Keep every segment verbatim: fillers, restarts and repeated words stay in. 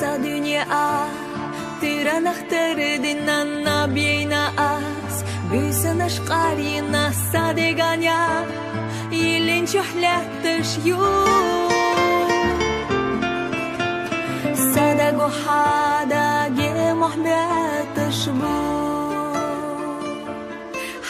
Дүние а, тыранах тэрдин нанна бейна ас, бүүсэнэш карина садэганя, илин чухляттыш ю. Садаго хада ге мохбятыш бу.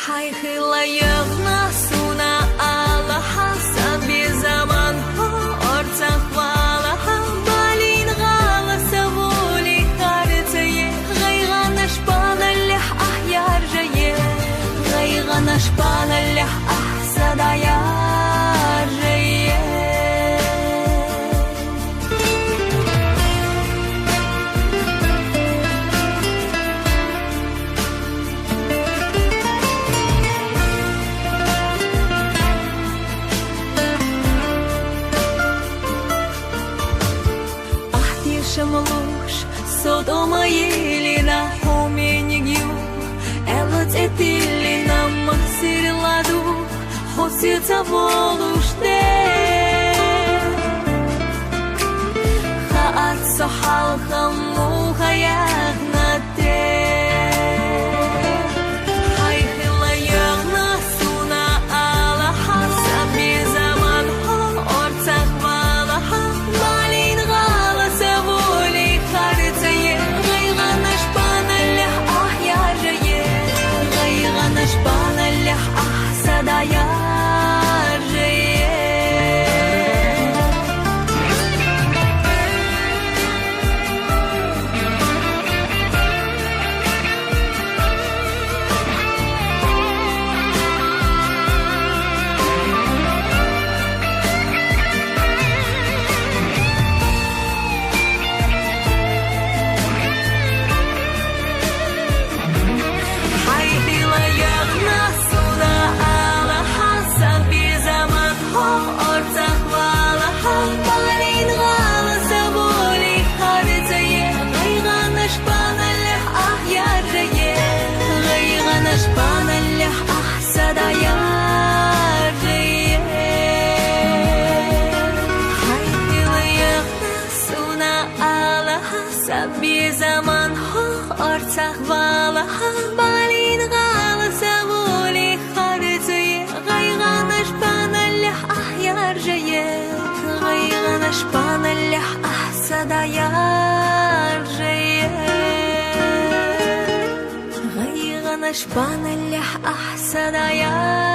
Хайхыла йогна суна алаха, сабби заман хо орцах валаха, балин галаса вули харцае, гайгана шпаналлях ах яржае, гайгана шпаналлях ах садаяр жае. Ахтишем луш, содома елина хоменигю, эло цетилина махсир ладу, хосица волуште. Хаат сохал хаму хаях нате. Хайхыла йогна суна алаха, сабби заман хо орцах валаха, балин галаса вули харцае, гайгана шпаналлях ах яржае, гайгана шпаналлях ах садаяр жае. Хайхыла йогна суна алаха, сабби заман хо орцах валаха, балин галаса вули харцае, гайгана шпаналлях ах яржае, гайгана шпаналлях ах садаяр жае. Хайхыла йогна суна алаха, сабби заман хо орцах валаха, балин галаса вули харцае, гайгана шпаналлях ах яржае, гайгана шпаналлях ах садаяр жае, гайгана шпаналлях ах садаяр